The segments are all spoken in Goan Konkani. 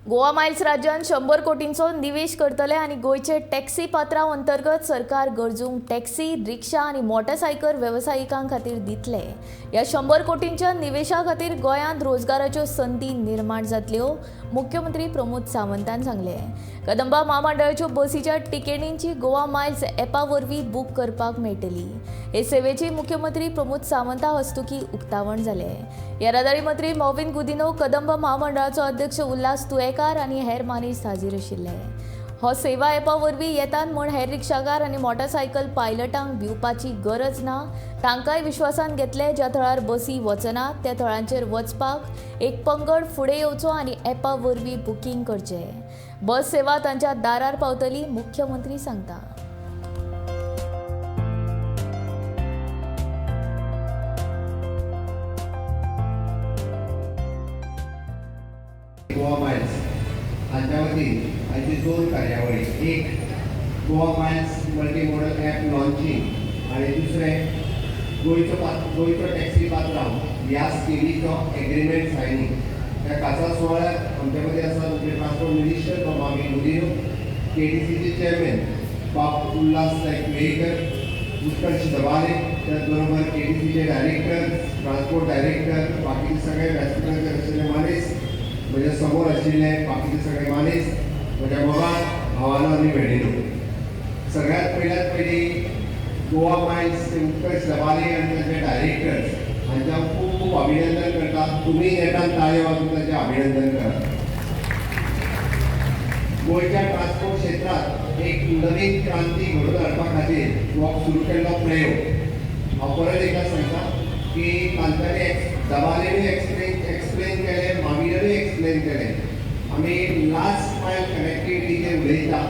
गोवा मायल्स राज्यान 100 कोटींचो निवेश करतले आनी गोंयचे टॅक्सी पात्रांव अंतर्गत सरकार गरजूंक टॅक्सी, रिक्षा आनी मोटरसायकल वेवसायिकां खातीर दितले. ह्या 100 कोटींच्या निवेशा खातीर गोंयांत रोजगाराच्यो संदी निर्माण जातल्यो, मुख्यमंत्री प्रमोद सावंतान सांगलें. कदंबा म्हामंडळाच्यो बसीच्या तिकेटींची गोवा मायल्स एपा वरवीं बूक करपाक मेळटली. हे सेवेची मुख्यमंत्री प्रमोद सावंता हस्तुकीं उक्तावण जालें. येरादारी मंत्री मॉविन गुदिनो, कदंब म्हामंडळाचो अध्यक्ष उल्हास तुयेकार आनी हेर मानेस्त हाजीर आशिल्ले. हो सेवा एपा वरवीं येतात म्हूण हेर रिक्षाकार आनी मोटरसायकल पायलटांक भिवपाची गरज ना. तांकांय विश्वासान घेतले. ज्या थळार बसी वचनात त्या थळांचेर वचपाक एक पंगड फुडें येवचो आनी एपा वरवीं बुकींग करचें. बस सेवा तांच्या दारार पावतली, मुख्यमंत्री सांगता. गोवा मायल्स हांच्या वतीन आयची दोन कार्यावळी, एक Goa Miles multi modal app launching आनी दुसरें गोंयचो टॅक्सी पात्रांव ह्या स्किमीचो एग्रीमेंट सायनींग. ह्या खासा सुवाळ्याक आमच्या मदीं आसा तुमचे ट्रान्सपोर्ट मिनिस्टर बाब माविन गुदिन्हो, केटीसीचे चेअरमॅन बाब उल्हास नायक तुयेकर, उत्कर्ष दबाले, त्याचबरोबर केटीसीचे डायरेक्टर, ट्रान्सपोर्ट डायरेक्टर, बाकीचे सगळे व्यासपिठाचेर आशिल्ले मानेस्त, म्हज्या समोर आशिल्ले बाकीचे सगळे मानेस्त, म्हज्या मोगाळ भावानो आनी भयणीनो, सगळ्यात पयल्यात पयलीं गोवा मायल्स ते उत्कर्ष दबाले आनी तांचे डायरेक्टर्स हांचे हांव खूब खूब अभिनंदन करता. तुमी नेटान ताळयो वाजून तांचें अभिनंदन करात. गोंयच्या ट्रान्सपोर्ट क्षेत्रात एक नवीन क्रांती घडोवन हाडपा खातीर हो सुरू केल्लो प्रयोग. हांव परत एकदां सांगता की तांच्यांनी दबालेनूय एक्सप्लेन एक्सप्लेन केलें, माविनानूय एक्सप्लेन केलें. आमी लास्ट मायल कनेक्टिविटीचेर उलयता.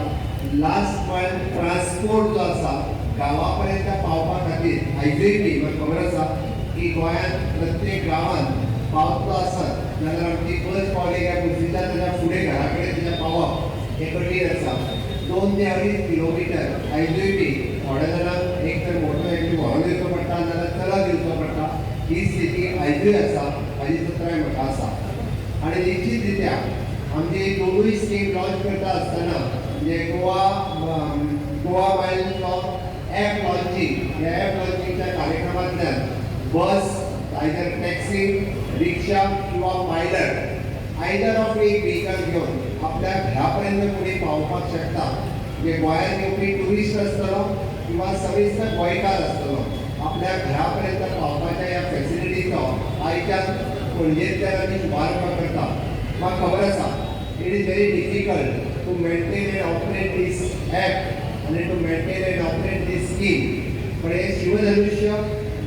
लास्ट मायल ट्रान्सपोर्ट जो आसा, गांवा पर्यंत पावपा खातीर आयजूय बी म्हाका खबर आसा की गोंयांत प्रत्येक गांवांत पावतलो आसत जाल्यार आमची बस पावली काय बसीच्या ताच्या फुडें घरा कडेन ताच्या पावप हें कठीण आसा. 2 ते 2.5 किलोमिटर आयजूय बी थोड्या जाणांक एक तर मोटरसायकली व्हरोन येवचो पडटा, नाजाल्यार चलत येवचो पडटा. ही स्थिती आयजूय आसा हाजी चत्राय म्हाका आसा. आनी निश्चित रित्या आमची दोनूय स्कीम लॉन्च करता आसतना, म्हणजे गोवा गोवा मायल्सचो ॲप लॉन्चिंग, ह्या ॲप लॉन्चिंगच्या कार्यक्रमांतल्यान बस, आयदर टॅक्सी, रिक्षा किंवा पायलट, आयदर ऑफ एक व्हेकल घेवन आपल्या घरा पर्यंत कोणी पावपाक शकता. म्हणजे गोंयांत येवपी ट्युरिस्ट आसतलो किंवा समेस्त गोंयकार आसतलो, आपल्या घरा पर्यंत पावपाच्या ह्या फॅसिलिटीचो आयच्यान पणजेंतल्यान आमी शुभारंभ करता. म्हाका खबर आसा, it is very difficult to maintain and operate this app आनी to maintain and operate this scheme, पण हे शिवधनुष्य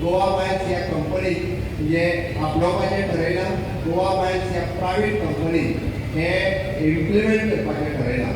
गोवा मायल्स ह्या कंपनीत म्हणजे आपणावपाचें ठरयलां. गोवा मायल्स ह्या प्रायवेट कंपनीन हे इम्प्लिमेंट करपाचें ठरयलां.